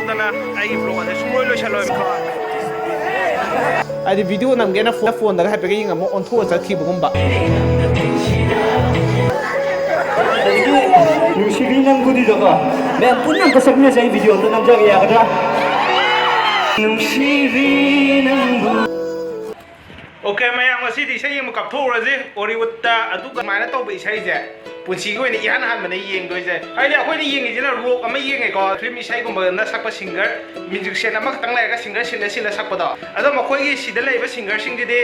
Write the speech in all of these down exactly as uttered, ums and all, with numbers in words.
ꯑꯗꯨꯅ ꯑꯩꯒꯤ vlog ꯑꯁꯦ ꯁꯨꯡꯂꯣꯏ ꯂꯣꯏꯁꯜꯂꯣꯏꯕꯀꯣ꯫ ꯍꯥꯏꯗꯤ video ꯅꯝꯒꯦꯅ ꯐꯣꯟ, ꯐꯣꯟꯗꯒ ꯍꯥꯏꯐꯦꯠꯀ ꯌꯦꯡꯉꯝꯃ ꯑꯣꯟꯊꯣꯛꯑ ꯆꯠꯈꯤꯕꯒꯨꯝꯕ꯫ ꯅꯨꯡꯁꯤꯕꯤ ꯅꯪꯕꯨꯗꯤꯗꯀꯣ, ꯃꯌꯥꯝ ꯄꯨꯟꯅ ꯑꯝꯇ ꯁꯛꯃꯤꯟꯅꯁꯦ꯫ ꯑꯩ video ꯑꯝꯇ ꯅꯝꯖꯒꯦ, ꯌꯥꯒꯗ꯭ꯔꯥ? ꯅꯨꯡꯁꯤꯕꯤ ꯅꯪꯕꯨ꯫ OK, ꯃꯌꯥꯝ, ꯉꯁꯤꯗꯤ ꯏꯁꯩ ꯑꯃ ꯀꯥꯞꯊꯣꯛꯎꯔꯁꯤ Hollywoodꯇ꯫ ꯑꯗꯨꯒ ꯁꯨꯃꯥꯏꯅ ꯇꯧꯕ ꯏꯁꯩꯁꯦ ꯄꯨꯟꯁꯤꯒꯤ ꯑꯣꯏꯅ ꯏꯍꯥꯟ ꯍꯥꯟꯕꯅꯦ ꯌꯦꯡꯗꯣꯏꯁꯦ꯫ ꯍꯥꯏꯗꯤ ꯑꯩꯈꯣꯏꯅ ꯌꯦꯡꯉꯤꯁꯤꯅ rock ꯑꯃ ꯌꯦꯡꯉꯦꯀꯣ, film ꯏꯁꯩꯒꯨꯝꯕꯅ ꯁꯛꯄ singer, musician ꯑꯃꯈꯛꯇꯪ ꯂꯩꯔꯒ singer ꯁꯤꯜꯂ ꯁꯤꯜꯂ ꯁꯛꯄꯗꯣ꯫ ꯑꯗꯣ ꯃꯈꯣꯏꯒꯤ ꯁꯤꯗ ꯂꯩꯔꯤꯕ singerꯁꯤꯡꯁꯤꯗꯤ,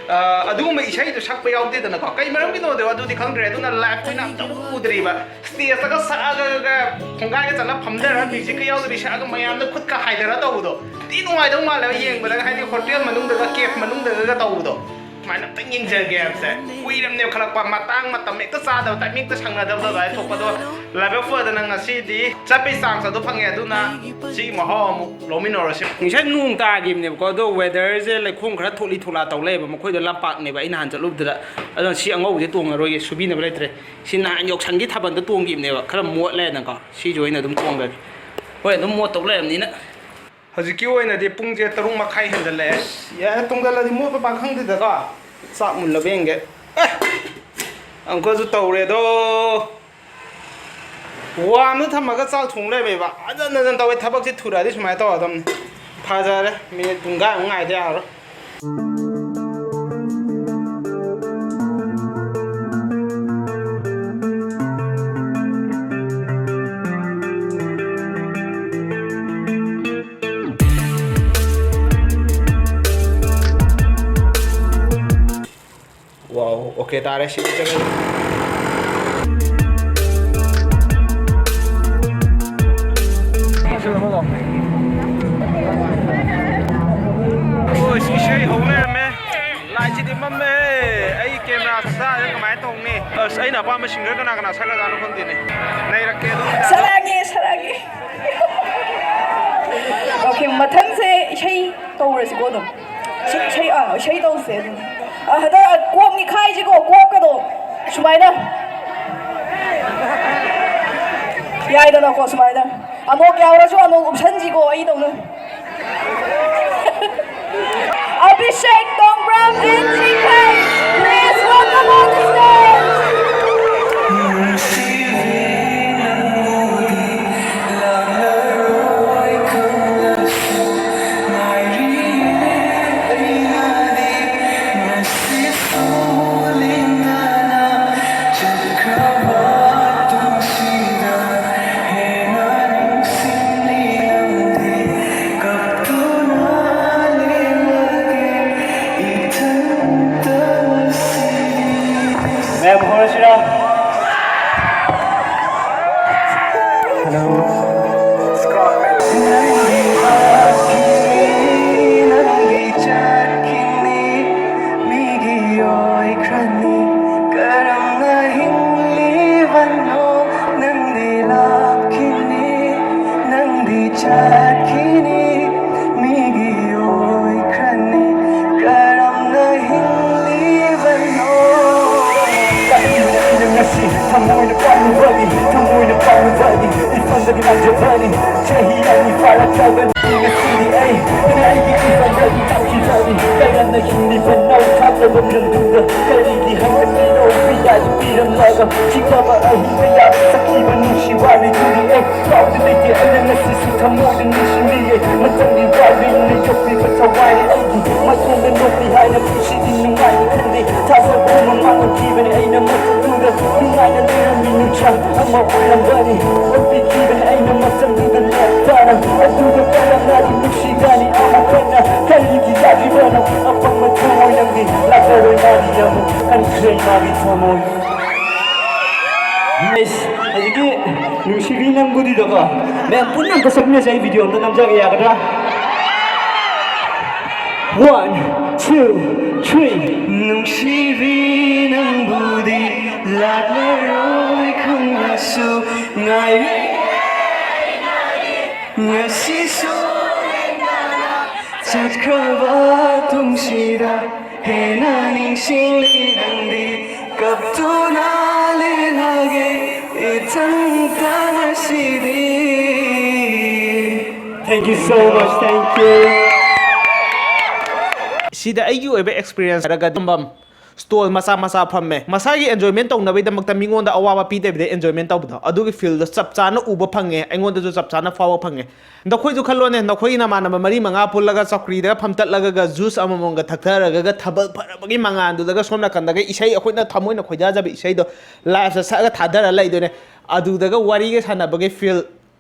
ꯑ, ꯑꯗꯨꯒꯨꯝꯕ ꯏꯁꯩꯗꯣ ꯁꯛꯄ ꯌꯥꯎꯗꯦꯗꯅꯀꯣ꯫ ꯀꯩ ꯃꯔꯝꯒꯤꯅꯣꯗꯣ ꯑꯗꯨꯗꯤ ꯈꯪꯗ꯭ꯔꯦ꯫ ꯑꯗꯨꯅ live ꯑꯣꯏꯅ ꯑꯝꯇꯕꯨ ꯎꯗ꯭ꯔꯤꯕ꯫ Stageꯇꯒ ꯁꯛꯑꯒ, ꯈꯣꯡꯒꯥꯏꯒ ꯆꯠꯂ ꯐꯝꯊꯔꯒ musicꯀ ꯌꯥꯎꯗꯕꯤ ꯁꯛꯑꯒ ꯃꯌꯥꯝꯗ ꯈꯨꯠꯀ ꯍꯥꯏꯗꯔ ꯇꯧꯕꯗꯣ ꯊꯤ ꯅꯨꯡꯉꯥꯏꯗꯧ ꯃꯥꯜꯂꯦꯕ ꯌꯦꯡꯕꯗꯒ, ꯍꯥꯏꯗꯤ hotel ꯃꯅꯨꯡꯗꯒ, cave ꯃꯅꯨꯡꯗꯒ ꯇꯧꯕꯗꯣ꯫ ꯁꯨꯃꯥꯏꯅ ꯑꯝꯇꯪ ꯌꯦꯡꯖꯒꯦ ꯍꯥꯏꯕꯁꯦ ꯀꯨꯏꯔꯝꯅꯦꯕ ꯈꯜꯂꯛꯄ, ꯃꯇꯥꯡ ꯃꯇꯝ ꯍꯦꯛꯇ ꯆꯥꯗꯕ, timing ꯍꯦꯛꯇ ꯁꯪꯅꯗꯕꯗꯣ ꯑꯗꯨꯃꯥꯏꯅ ꯊꯣꯛꯄꯗꯣ꯫ ꯂꯥꯏꯕꯛ ꯐꯗꯅ ꯉꯁꯤꯗꯤ ꯆꯠꯄꯩ chance ꯑꯗꯨ ꯐꯪꯉꯦ꯫ ꯑꯗꯨꯅ ꯁꯤꯒꯤ ꯃꯍꯥꯎ ꯑꯃꯨꯛ ꯂꯧꯃꯤꯟꯅꯔꯁꯤ꯫ ꯉꯁꯥꯏ ꯅꯣꯡ ꯇꯥꯈꯤꯕꯅꯦꯕꯀꯣ, ꯑꯗꯣ weatherꯁꯦ ꯂꯩꯈꯣꯝ ꯈꯔ ꯊꯣꯛꯂꯤ ꯊꯣꯛꯂꯥ ꯇꯧ ꯂꯩꯌꯦꯕ꯫ ꯃꯈꯣꯏꯗꯣ ꯂꯝꯄꯥꯛꯅꯦꯕ ꯑꯩ ꯅꯍꯥꯟ ꯆꯠꯂꯨꯕꯗꯨꯗ꯫ ꯑꯗꯨꯅ ꯁꯤ ꯑꯉꯧꯕꯁꯦ ꯇꯣꯡꯉꯔꯣꯏꯒꯦ, ꯁꯨꯕꯤꯅꯕ ꯂꯩꯇ꯭ꯔꯦ꯫ ꯁꯤ ꯅꯍꯥꯟ ꯌꯥꯎꯁꯪꯒꯤ ꯊꯥꯕꯜꯗ ꯇꯣꯡꯈꯤꯕꯅꯦꯕ, ꯈꯔ ꯃꯣꯠꯂꯦꯅꯀꯣ꯫ ꯁꯤꯁꯦ ꯑꯣꯏꯅ ꯑꯗꯨꯝ ꯇꯣꯡꯈ꯭ꯔꯒꯦ꯫ ꯍꯣꯏ, ꯑꯗꯨꯝ ꯃꯣꯠꯇꯧ ꯂꯩꯔꯕꯅꯤꯅ꯫ ꯍꯧꯖꯤꯛꯀꯤ ꯑꯣꯏꯅꯗꯤ ꯄꯨꯡꯁꯦ ꯇꯔꯨꯛ ꯃꯈꯥꯏ ꯍꯦꯟꯖꯜꯂꯛꯑꯦ꯫ ꯑꯁ, ꯌꯥꯔꯦ, ꯇꯣꯡꯖꯜꯂꯗꯤ ꯃꯣꯠꯄ ꯄꯥꯛ ꯈꯪꯗꯦꯗꯀꯣ꯫ ꯆꯥꯛ ꯃꯨꯜꯂꯕ ꯌꯦꯡꯒꯦ꯫ ꯑꯦ! ꯑꯪꯀꯜꯁꯨ ꯇꯧꯔꯦꯗꯣ꯫ ꯋꯥꯝꯗ ꯊꯝꯃꯒ ꯆꯥꯛ ꯊꯣꯡ ꯂꯩꯔꯝꯃꯦꯕ꯫ ꯍꯟꯖꯟ ꯍꯟꯖꯟ ꯇꯧꯋꯦ, ꯊꯕꯛꯁꯦ ꯊꯨꯔꯛꯑꯗꯤ ꯁꯨꯃꯥꯏꯅ ꯇꯧꯔꯗꯕꯅꯤ꯫ ꯐꯖꯔꯦ, ꯃꯤꯅꯤꯠ ꯄꯨꯡꯈꯥꯏꯃꯨꯛ ꯉꯥꯏꯗ ꯌꯥꯔꯔꯣꯏ꯫ Wow, OK ꯇꯥꯔꯦ, ꯁꯤꯗꯤ ꯆꯠꯂꯒꯦ꯫ ꯑꯣ, ꯏꯁꯩ ꯍꯧ ꯂꯩꯔꯝꯃꯦ꯫ Lightꯁꯤꯗꯤ ꯃꯝꯃꯦ꯫ ꯑꯩ camera ꯁꯛꯇꯥꯁꯦ ꯀꯃꯥꯏꯅ ꯇꯧꯅꯤ? ꯑꯁ, ꯑꯩꯅ ꯑꯄꯥꯝꯕ singer ꯀꯅꯥ ꯀꯅꯥ ꯁꯛꯈ꯭ꯔꯖꯥꯠꯅꯣ ꯈꯪꯗꯦꯅꯦ꯫ ꯅꯩꯔꯛꯀꯦ ꯑꯗꯨꯝ꯫ ꯁꯛꯂꯛꯑꯒꯦ, ꯁꯛꯂꯛꯑꯒꯦ꯫ OK, ꯃꯊꯪꯁꯦ ꯏꯁꯩ ꯇꯧꯔꯁꯤꯀꯣ ꯑꯗꯨꯝ꯫ ꯏꯁꯩ, ꯏꯁꯩ, ꯑꯥ, ꯏꯁꯩ ꯇꯧꯁꯦ ꯑꯗꯨꯝ꯫ ꯑꯥ, ꯍꯟꯗꯛ ꯀꯣꯛ ꯅꯤꯛꯈꯥꯏꯁꯤꯀꯣ, ꯀꯣꯛꯀꯗꯣ ꯁꯨꯃꯥꯏꯅ꯫ ꯌꯥꯏꯗꯅꯀꯣ, ꯁꯨꯃꯥꯏꯅ꯫ ꯑꯅꯣꯛ ꯌꯥꯎꯔꯁꯨ ꯑꯅꯣꯛ ꯎꯞꯁꯟꯁꯤꯀꯣ, ꯑꯩꯗꯧꯅ꯫ Abhishek Tongbram and Chikhai, please welcome on the stage. ꯃꯌꯥꯝ ꯍꯧꯔꯁꯤꯔꯥ? ꯍꯜꯂꯣ꯫ ꯃꯤꯒꯤ ꯑꯣꯏꯈ꯭ꯔꯅꯤ꯫ ꯀꯔꯝꯅ ꯍꯤꯡꯂꯤꯕꯅꯣ? ꯅꯪꯗꯤ ꯂꯥꯛꯈꯤꯅꯤ, ꯅꯪꯗꯤ ꯆꯠꯈꯤꯅꯤ, ꯃꯤꯒꯤ ꯑꯣꯏꯈ꯭ꯔꯅꯤ꯫ ꯀꯔꯝꯅ ꯍꯤꯡꯂꯤꯕꯅꯣ? ꯀꯔꯤꯅ ꯑꯩꯅ ꯉꯁꯤ ꯊꯃꯣꯏꯅ ꯄꯥꯝꯂꯨꯕꯅꯤ, ꯊꯃꯣꯏꯅ ꯄꯥꯝꯂꯨꯕꯅꯤ, ꯏꯐꯝꯗꯒꯤ ꯂꯥꯛꯆꯕꯅꯤ꯫ ꯆꯍꯤ ꯑꯅꯤ ꯐꯥꯔꯛꯂꯕꯅꯤ ꯉꯁꯤꯗꯤ ꯑꯩ, ꯑꯩꯅ ꯑꯩꯒꯤ ꯏꯐꯝꯗꯒꯤ ꯂꯥꯛꯈꯤꯕꯅꯤ꯫ ꯀꯔꯝꯅ ꯍꯤꯡꯂꯤꯕꯅꯣ ꯊꯥꯖꯕ ꯅꯪꯗꯨꯗ? ꯀꯔꯤꯒꯤ ꯍꯪꯒꯠꯂꯤꯅꯣ ꯄꯤꯌꯥꯗꯤ ꯄꯤꯔꯝꯂꯒ? ꯁꯤꯊꯕ ꯑꯍꯤꯡ ꯀꯌꯥꯗ ꯆꯠꯈꯤꯕ ꯅꯨꯡꯁꯤ ꯋꯥꯔꯤꯗꯨꯗꯤ ꯑꯩ ꯄꯥꯎꯗꯤ ꯂꯩꯇꯦ꯫ ꯑꯩꯅ ꯉꯁꯤꯁꯨ ꯊꯃꯣꯏꯗ ꯅꯤꯡꯁꯤꯡꯂꯤꯌꯦ꯫ ꯃꯇꯝꯒꯤ ꯋꯥꯔꯤꯅ ꯌꯣꯛꯄꯤꯕ ꯊꯋꯥꯏꯅꯤ ꯑꯩꯒꯤ꯫ ꯃꯇꯨꯡꯗ ꯅꯣꯛꯄꯤ ꯍꯥꯏꯅ ꯄꯨꯟꯁꯤꯗꯤ ꯅꯨꯡꯉꯥꯏꯅꯤ ꯈꯟꯗꯦ꯫ ꯊꯥꯖꯕ ꯃꯃꯥꯡ ꯊꯤꯕꯅꯤ ꯑꯩꯅ ꯃꯇꯝꯗꯨꯗ꯫ ꯅꯨꯡꯉꯥꯏꯅ ꯂꯩꯔꯝꯃꯤ ꯅꯨꯡꯁꯥ ꯑꯃ ꯑꯣꯏꯔꯝꯕꯅꯤ꯫ ꯑꯣꯠꯄꯤꯈꯤꯕꯅꯤ ꯑꯩꯅ ꯃꯇꯝꯗꯨꯗ ꯂꯦꯞꯇꯅ꯫ ꯑꯗꯨꯒ ꯀꯔꯝꯅꯗꯤ ꯅꯨꯡꯁꯤꯒꯅꯤ ꯑꯃꯨꯛ ꯍꯟꯅ? ꯀꯔꯤꯒꯤ ꯌꯥꯗ꯭ꯔꯤꯕꯅꯣ? ꯑꯄꯪꯕ ꯊꯃꯣꯏ ꯅꯪꯗꯤ ꯂꯥꯛꯂꯔꯣꯏ ꯃꯥꯗꯤ ꯑꯃꯨꯛ ꯍꯟꯈ꯭ꯔꯦ ꯃꯥꯒꯤ ꯊꯃꯣꯏ꯫ Nice. ꯍꯧꯖꯤꯛꯀꯤ ꯅꯨꯡꯁꯤꯕꯤ ꯅꯪꯕꯨꯗꯤꯗꯀꯣ, ꯃꯌꯥꯝ ꯄꯨꯟꯅ ꯑꯝꯇ ꯁꯛꯃꯤꯟꯅꯁꯦ꯫ ꯑꯩ ꯚꯤꯗꯤꯑꯣ ꯑꯝꯇ ꯅꯝꯖꯒꯦ, ꯌꯥꯒꯗ꯭ꯔꯥ? One, two, three. ꯅꯨꯡꯁꯤꯕꯤ ꯅꯪꯕꯨꯗꯤ ꯂꯥꯛꯂꯔꯣꯏ ꯈꯪꯂꯁꯨ ꯉꯥꯏꯔꯤ꯫ ꯉꯁꯤꯁꯨ ꯆꯠꯈ꯭ꯔꯕ ꯇꯨꯡꯁꯤꯗ ꯍꯦꯟꯅ ꯅꯤꯡꯁꯤꯡꯂꯤ ꯅꯪꯗꯤ꯫ ꯀꯞꯇꯨꯅ ꯂꯦꯜꯂꯒꯦ ꯏꯊꯟꯇ ꯉꯁꯤꯗꯤ꯫ Thank you so much. Thank you. ꯁꯤꯗ ꯑꯩꯒꯤ ꯑꯣꯏꯕ experience ꯍꯥꯏꯔꯒ ꯐꯝꯐꯝ stall ꯃꯆꯥ ꯃꯆꯥ ꯐꯝꯃꯦ꯫ ꯃꯁꯥꯒꯤ enjoyment ꯇꯧꯅꯕꯒꯤꯗꯃꯛꯇ ꯃꯤꯉꯣꯟꯗ ꯑꯋꯥꯕ ꯄꯤꯗꯕꯤꯗ enjoyment ꯇꯧꯕꯗꯣ, ꯑꯗꯨꯒꯤ feelꯗꯣ ꯆꯞ ꯆꯥꯅ ꯎꯕ ꯐꯪꯉꯦ, ꯑꯩꯉꯣꯟꯗꯁꯨ ꯆꯞ ꯆꯥꯅ ꯐꯥꯎꯕ ꯐꯪꯉꯦ꯫ ꯅꯈꯣꯏꯁꯨ ꯈꯜꯂꯣꯅꯦ, ꯅꯈꯣꯏꯒꯤ ꯅꯃꯥꯟꯅꯕ ꯃꯔꯤ ꯃꯉꯥ ꯄꯨꯜꯂꯒ ꯆꯧꯀ꯭ꯔꯤꯗꯒ ꯐꯝꯇꯠꯂꯒ juice ꯑꯃꯃꯝꯒ ꯊꯛꯊꯔꯒ ꯊꯥꯕꯜ ꯐꯔꯕꯒꯤ ꯃꯉꯥꯜꯗꯨꯗꯒ ꯁꯣꯝ ꯅꯥꯀꯟꯗꯒ ꯏꯁꯩ, ꯑꯩꯈꯣꯏꯅ ꯊꯃꯣꯏꯅ ꯈꯣꯏꯗꯥꯖꯕ ꯏꯁꯩꯗꯣ liveꯇ ꯁꯛꯑꯒ ꯊꯥꯗꯔ ꯂꯩꯗꯣꯏꯅꯦ꯫ ꯑꯗꯨꯗꯒ ꯋꯥꯔꯤꯒ ꯁꯥꯟꯅꯕꯒꯤ feel,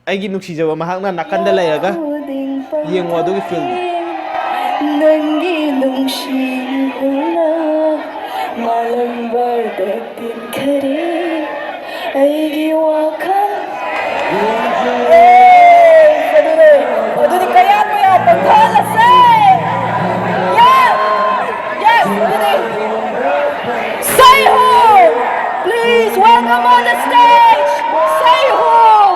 ꯑꯩꯒꯤ ꯅꯨꯡꯁꯤꯖꯕ ꯃꯍꯥꯛꯅ ꯅꯥꯀꯟꯗ ꯂꯩꯔꯒ ꯌꯦꯡꯉꯣ ꯑꯗꯨꯒꯤ feelꯗꯣ꯫ ꯅꯪꯒꯤ ꯅꯨꯡꯁꯤꯕꯅ ꯃꯥꯂꯪꯕꯗ ꯇꯤꯟꯈꯔꯦ ꯑꯩꯒꯤ ꯋꯥꯈꯜ꯫ ꯑꯦ, ꯑꯗꯨꯅꯦ, ꯑꯗꯨꯗꯤ ꯀꯌꯥꯠ ꯃꯌꯥꯠ ꯄꯪꯊꯥꯍꯜꯂꯁꯦ꯫ Yes! Yes! ꯑꯗꯨꯗꯤ Sehun! Please welcome on the stage, Sehun!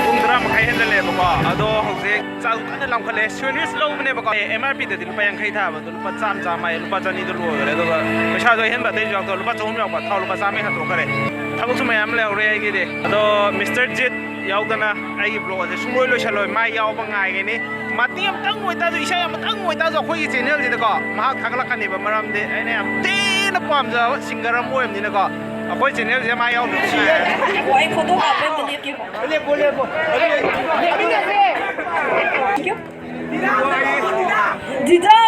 ꯄꯨꯡ ꯇꯔꯥ ꯃꯈꯥꯏ ꯍꯦꯟꯖꯜꯂꯛꯑꯦꯕꯀꯣ꯫ ꯑꯗꯣ ꯍꯧꯖꯤꯛ ꯆꯥꯛ ꯀꯟꯅ ꯂꯥꯝꯈꯠꯂꯦ꯫ Sandwich ꯂꯧꯕꯅꯦꯕꯀꯣ꯫ ꯑꯦ, M R P ꯗꯗꯤ ꯂꯨꯄꯥ ꯌꯥꯡꯈꯩ ꯊꯥꯕꯗꯣ ꯂꯨꯄꯥ ꯆꯥꯝꯃ, ꯆꯥꯝꯃ ꯍꯥꯏꯌꯦ, ꯂꯨꯄꯥ ꯆꯅꯤꯗꯣ ꯂꯣꯏꯈꯔꯦ꯫ ꯑꯗꯨꯒ ꯄꯩꯁꯥꯗꯣ ꯑꯍꯦꯟꯕ ꯑꯇꯩꯁꯨ ꯌꯥꯎꯗꯕ ꯂꯨꯄꯥ ꯆꯍꯨꯝ ꯌꯥꯎꯕ, ꯊꯥꯎ ꯂꯨꯄꯥ ꯆꯥꯝꯃ ꯍꯟꯗꯣꯛꯈꯔꯦ꯫ ꯊꯕꯛꯁꯨ ꯃꯌꯥꯝ ꯂꯩꯍꯧꯔꯦ ꯑꯩꯒꯤꯗꯤ꯫ ꯑꯗꯣ Mister Jit ꯌꯥꯎꯗꯅ ꯑꯩꯒꯤ vlog ꯑꯁꯦ ꯁꯨꯡꯂꯣꯏ ꯂꯣꯏꯁꯜꯂꯣꯏ꯫ ꯃꯥ ꯌꯥꯎꯕ ꯉꯥꯏꯒꯅꯤ꯫ ꯃꯇꯦꯛ ꯑꯃꯇꯪ ꯑꯣꯏꯇꯥꯔꯁꯨ, ꯏꯁꯩ ꯑꯃꯇꯪ ꯑꯣꯏꯇꯥꯔꯁꯨ ꯑꯩꯈꯣꯏꯒꯤ channel ꯁꯤꯗꯀꯣ ꯃꯍꯥꯛ ꯊꯥꯒꯠꯂꯛꯀꯅꯦꯕ꯫ ꯃꯔꯝꯗꯤ ꯑꯩꯅ ꯌꯥꯝ ꯊꯤꯅ ꯄꯥꯝꯖꯕ singer ꯑꯃ ꯑꯣꯏꯕꯅꯤꯅꯀꯣ꯫ ꯑꯩꯈꯣꯏ ꯆꯦꯅꯦꯜꯁꯦ ꯃꯥ ꯌꯥꯎꯗ꯭ꯔꯁꯨ ꯌꯥꯏ꯫ ꯉꯥꯏꯈꯣ, ꯑꯩ ꯐꯣꯇꯣ ꯀꯥꯞꯄ ꯑꯝꯇ ꯂꯦꯞꯀꯦꯀꯣ꯫ ꯂꯦꯞꯄꯣ, ꯂꯦꯞꯄꯣ꯫ ꯂꯦꯞꯃꯤꯟꯅꯁꯦ꯫ ꯗꯤꯗꯥ!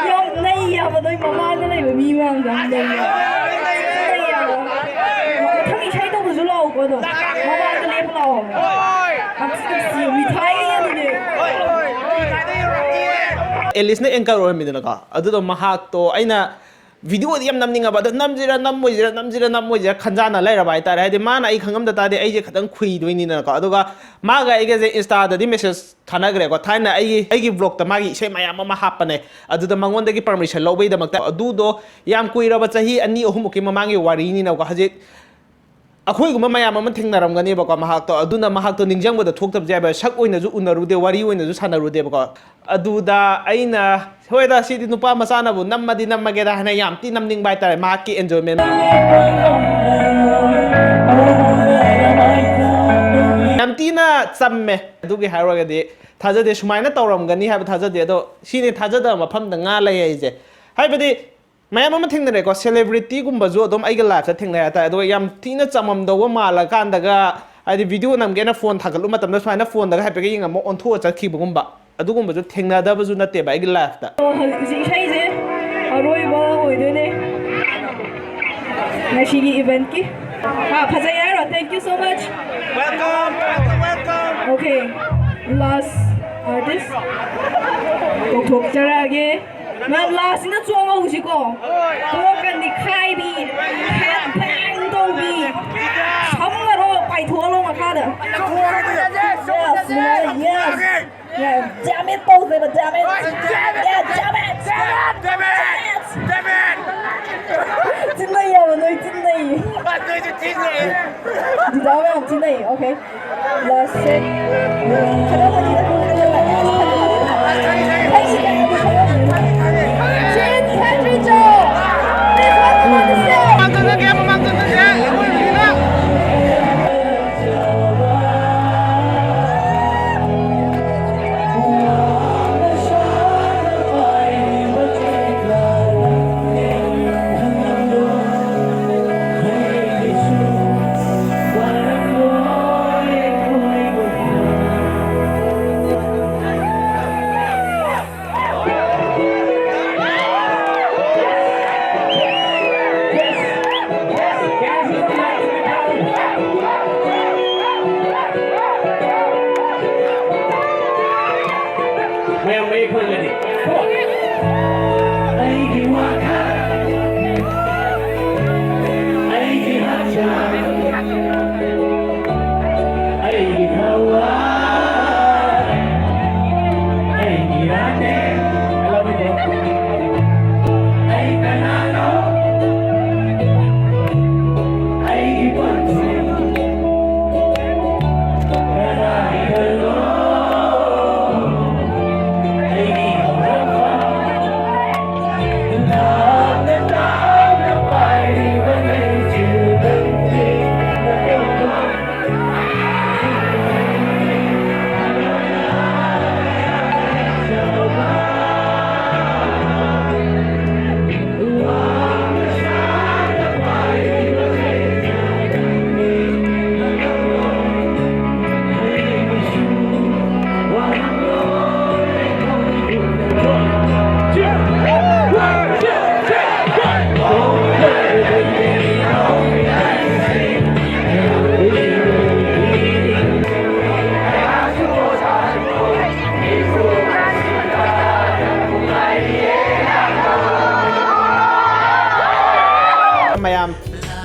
ꯌꯥꯝ ꯅꯩ ꯍꯥꯏꯕ, ꯅꯣꯏ ꯃꯃꯥꯡꯗ ꯂꯩꯕ ꯃꯤ ꯃꯌꯥꯝꯗꯣ ꯌꯥꯝ ꯅꯩ ꯍꯥꯏꯕ꯫ ꯅꯩ ꯍꯥꯏꯕ꯫ ꯃꯊꯪ ꯏꯁꯩ ꯇꯧꯕꯁꯨ ꯂꯥꯛꯎꯀꯣ ꯑꯗꯣ꯫ ꯃꯃꯥꯡꯗ ꯂꯦꯞꯄ ꯂꯥꯛꯑꯣ ꯍꯥꯏꯕ꯫ ꯌꯥꯝ ꯊꯤ ꯅꯨꯡꯁꯤ, ꯃꯤꯊꯥꯏꯒ ꯌꯦꯟꯗꯣꯏꯅꯦ꯫ ꯑꯦꯂꯤꯁꯅ ꯑꯦꯡꯀꯔ ꯑꯣꯏꯔꯝꯃꯤꯗꯅꯀꯣ, ꯑꯗꯨꯗꯣ ꯃꯍꯥꯛꯇꯣ ꯑꯩꯅ ꯚꯤꯗꯤꯑꯣꯗꯤ ꯌꯥꯝ ꯅꯝꯅꯤꯡꯉꯕ, ꯑꯗꯣ ꯅꯝꯁꯤꯔ ꯅꯝꯃꯣꯏꯁꯤꯔ ꯅꯝꯁꯤꯔ ꯅꯝꯃꯣꯏꯁꯤꯔ ꯈꯟꯖꯥꯟꯅ ꯂꯩꯔꯕ ꯍꯥꯏꯇꯥꯔꯦ꯫ ꯍꯥꯏꯗꯤ ꯃꯥꯅ ꯑꯩ ꯈꯪꯉꯝꯗ ꯇꯥꯔꯗꯤ ꯑꯩꯁꯦ ꯈꯤꯇꯪ ꯈꯨꯏꯗꯣꯏꯅꯤꯗꯅꯀꯣ꯫ ꯑꯗꯨꯒ ꯃꯥꯒ ꯑꯩꯒꯁꯦ ꯏꯟꯁꯇꯥꯗꯗꯤ ꯃꯦꯁꯦꯖ ꯊꯥꯅꯈ꯭ꯔꯦꯀꯣ, ꯊꯥꯏꯅ ꯑꯩꯒꯤ ꯑꯩꯒꯤ ꯕ꯭ꯂꯣꯛꯇ ꯃꯥꯒꯤ ꯏꯁꯩ ꯃꯌꯥꯝ ꯑꯃ ꯍꯥꯞꯄꯅꯦ꯫ ꯑꯗꯨꯗ ꯃꯉꯣꯟꯗꯒꯤ ꯄꯔꯃꯤꯁꯟ ꯂꯧꯕꯒꯤꯗꯃꯛꯇ꯫ ꯑꯗꯨꯗꯣ ꯌꯥꯝ ꯀꯨꯏꯔꯕ, ꯆꯍꯤ ꯑꯅꯤ ꯑꯍꯨꯝꯃꯨꯛꯀꯤ ꯃꯃꯥꯡꯒꯤ ꯋꯥꯔꯤꯅꯤꯅꯀꯣ꯫ ꯍꯧꯖꯤꯛ ꯑꯩꯈꯣꯏꯒꯨꯝꯕ ꯃꯌꯥꯝ ꯑꯃ ꯊꯦꯡꯅꯔꯝꯒꯅꯦꯕꯀꯣ ꯃꯍꯥꯛꯇꯣ꯫ ꯑꯗꯨꯅ ꯃꯍꯥꯛꯇꯣ ꯅꯤꯡꯁꯤꯡꯕꯗ ꯊꯣꯛꯇꯕꯁꯨ ꯌꯥꯏꯕ, ꯁꯛ ꯑꯣꯏꯅꯁꯨ ꯎꯅꯔꯨꯗꯦ, ꯋꯥꯔꯤ ꯑꯣꯏꯅꯁꯨ ꯁꯥꯟꯅꯔꯨꯗꯦꯕꯀꯣ꯫ ꯑꯗꯨꯗ ꯑꯩꯅ, "ꯍꯣꯏꯗ, ꯁꯤꯗꯤ ꯅꯨꯄꯥ ꯃꯆꯥꯅꯕꯨ ꯅꯝꯃꯗꯤ ꯅꯝꯃꯒꯦꯗ" ꯍꯥꯏꯅ ꯌꯥꯝ ꯊꯤ ꯅꯝꯅꯤꯡꯕ ꯍꯥꯏꯇꯥꯔꯦ, ꯃꯍꯥꯛꯀꯤ ꯑꯦꯟꯖꯣꯏꯃꯦꯟ ꯌꯥꯝ ꯊꯤꯅ ꯆꯝꯃꯦ꯫ ꯑꯗꯨꯒꯤ ꯍꯥꯏꯔꯨꯔꯒꯗꯤ ꯊꯥꯖꯗꯦ ꯁꯨꯃꯥꯏꯅ ꯇꯧꯔꯝꯒꯅꯤ ꯍꯥꯏꯕ ꯊꯥꯖꯗꯦ꯫ ꯑꯗꯣ ꯁꯤꯅꯤ ꯊꯥꯖꯗꯕ ꯃꯐꯝꯗ ꯉꯥ ꯂꯩ ꯍꯥꯏꯁꯦ꯫ ꯍꯥꯏꯕꯗꯤ ꯃꯌꯥꯝ ꯑꯃ ꯊꯦꯡꯅꯔꯦꯀꯣ, ꯁꯦꯂꯦꯕ꯭ꯔꯤꯇꯤꯒꯨꯝꯕꯁꯨ ꯑꯗꯨꯝ ꯑꯩꯒꯤ ꯂꯥꯏꯐꯇ ꯊꯦꯡꯅꯩ ꯍꯥꯏꯇꯥꯔꯦ꯫ ꯑꯗꯨꯒ ꯌꯥꯝ ꯊꯤꯅ ꯆꯝꯃꯝꯗꯧꯕ ꯃꯥꯜꯂꯀꯥꯟꯗꯒ, ꯍꯥꯏꯗꯤ ꯚꯤꯗꯤꯑꯣ ꯅꯝꯒꯦꯅ ꯐꯣꯟ ꯊꯥꯒꯠꯂꯨ ꯃꯇꯝꯗ ꯁꯨꯃꯥꯏꯅ ꯐꯣꯟꯗꯒ ꯍꯥꯏꯐꯦꯠꯀ ꯌꯦꯡꯉꯝꯃ ꯑꯣꯟꯊꯣꯛꯑ ꯆꯠꯈꯤꯕꯒꯨꯝꯕ, ꯑꯗꯨꯒꯨꯝꯕꯁꯨ ꯊꯦꯡꯅꯗꯕꯁꯨ ꯅꯠꯇꯦꯕ ꯑꯩꯒꯤ ꯂꯥꯏꯐꯇ꯫ ꯍꯧꯖꯤꯛ ꯏꯁꯩꯁꯦ ꯑꯔꯣꯏꯕ ꯑꯣꯏꯗꯣꯏꯅꯦ꯫ ꯉꯁꯤꯒꯤ ꯏꯚꯦꯟꯠꯀꯤ꯫ ꯑꯥ, ꯐꯖꯩ ꯍꯥꯏꯔꯣ? Thank you so much. Welcome, welcome, welcome. Okay, last artist ꯀꯧꯊꯣꯛꯆꯔꯛꯑꯒꯦ꯫ ꯃꯌꯥꯝ ꯂꯥꯁꯁꯤꯅ ꯆꯣꯡꯍꯧꯁꯤꯀꯣ꯫ ꯀꯣꯛꯀ ꯅꯤꯛꯈꯥꯏꯕꯤ, head bang ꯇꯧꯕꯤ, ꯁꯝꯒꯗꯣ ꯄꯥꯏꯊꯣꯛꯍꯜꯂꯣ ꯃꯈꯥꯗ꯫ Yes, yes, yes. Yeah, damn it ꯇꯧꯁꯦꯕ, damn it. Yeah, damn it. Damn it. ꯆꯤꯟꯅꯩ ꯍꯥꯏꯕ, ꯅꯣꯏ ꯆꯤꯟꯅꯩ꯫ ꯗꯤꯗꯥ ꯃꯌꯥꯝ ꯆꯤꯟꯅꯩ, okay. Last set. ꯆꯤꯟ ꯈꯦꯇ꯭ꯔꯤꯖꯧ. Please welcome on the stage.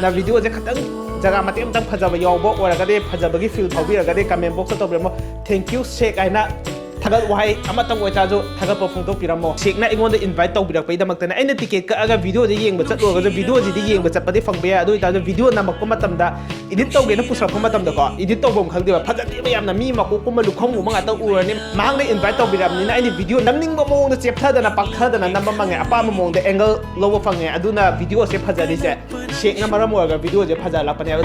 ꯅ video ꯁꯦ ꯈꯤꯇꯪ ꯖꯒꯥ ꯃꯇꯦꯛ ꯑꯃꯇꯪ ꯐꯖꯕ ꯌꯥꯎꯕ ꯑꯣꯏꯔꯒꯗꯤ, ꯐꯖꯕꯒꯤ feel ꯐꯥꯎꯕꯤꯔꯒꯗꯤ comment box ꯇ ꯇꯧꯕꯤꯔꯝꯃꯣ꯫ "Thank you ꯁꯦꯛ" ꯍꯥꯏꯅ ꯊꯥꯒꯠ ꯋꯥꯍꯩ ꯑꯃꯇꯪ ꯑꯣꯏꯇꯥꯔꯁꯨ ꯊꯥꯒꯠꯄ ꯐꯣꯡꯗꯣꯛꯄꯤꯔꯝꯃꯣ꯫ ꯁꯦꯛꯅ ꯑꯩꯉꯣꯟꯗ invite ꯇꯧꯕꯤꯔꯛꯄꯒꯤꯗꯃꯛꯇꯅꯦ꯫ ꯑꯩꯅ ticket ꯀꯛꯑꯒ video ꯁꯦ ꯌꯦꯡꯕ ꯆꯠꯂꯨꯔꯒꯁꯨ, video ꯁꯤꯗꯤ ꯌꯦꯡꯕ ꯆꯠꯄꯗꯤ ꯐꯪꯕ ꯌꯥꯏ, ꯑꯗꯨ ꯑꯣꯏꯇꯥꯔꯁꯨ video ꯅꯝꯃꯛꯄ ꯃꯇꯝꯗ, edit ꯇꯧꯒꯦꯅ ꯄꯨꯁꯜꯂꯛꯄ ꯃꯇꯝꯗꯀꯣ, edit ꯇꯧꯐꯝ ꯈꯪꯗꯦꯕ, ꯐꯖꯗꯦꯕ ꯌꯥꯝꯅ꯫ ꯃꯤ ꯃꯀꯣꯛꯀꯨꯝꯕ ꯂꯨꯈꯝꯒꯨꯝꯕ ꯉꯥꯛꯇ ꯎꯔꯅꯤ꯫ ꯃꯍꯥꯛꯅ invite ꯇꯧꯕꯤꯔꯕꯅꯤꯅ ꯑꯩꯅ video ꯅꯝꯅꯤꯡꯕ ꯃꯑꯣꯡꯗ ꯆꯦꯞꯊꯗꯅ ꯄꯥꯛꯊꯗꯅ ꯅꯝꯕ ꯐꯪꯉꯦ, ꯑꯄꯥꯝꯕ ꯃꯑꯣꯡꯗ angle ꯂꯧꯕ ꯐꯪꯉꯦ꯫ ꯑꯗꯨꯅ video ꯁꯦ ꯐꯖꯔꯤꯁꯦ ꯁꯦꯛꯅ ꯃꯔꯝ ꯑꯣꯏꯔꯒ video ꯁꯦ ꯐꯖꯍꯜꯂꯛꯄꯅꯦꯕ꯫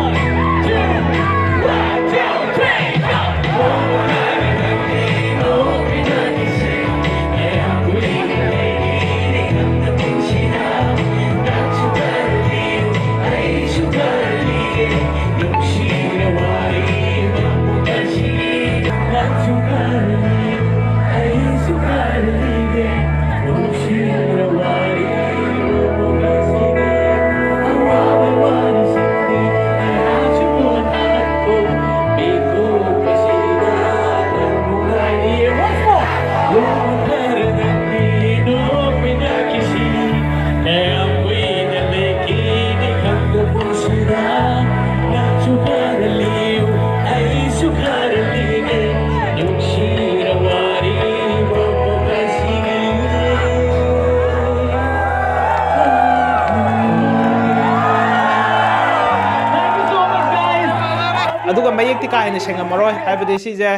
ꯑꯗꯨꯒ ꯃꯌꯦꯛꯇꯤ ꯀꯥ ꯍꯦꯟꯅ ꯁꯦꯡꯉꯝꯃꯔꯣꯏ, ꯍꯥꯏꯕꯗꯤ ꯁꯤꯁꯦ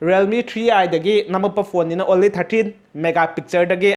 Realme three i ꯗꯒꯤ ꯅꯝꯃꯛꯄ phone ꯅꯤꯅ only thirteen megapixel ꯗꯒꯤ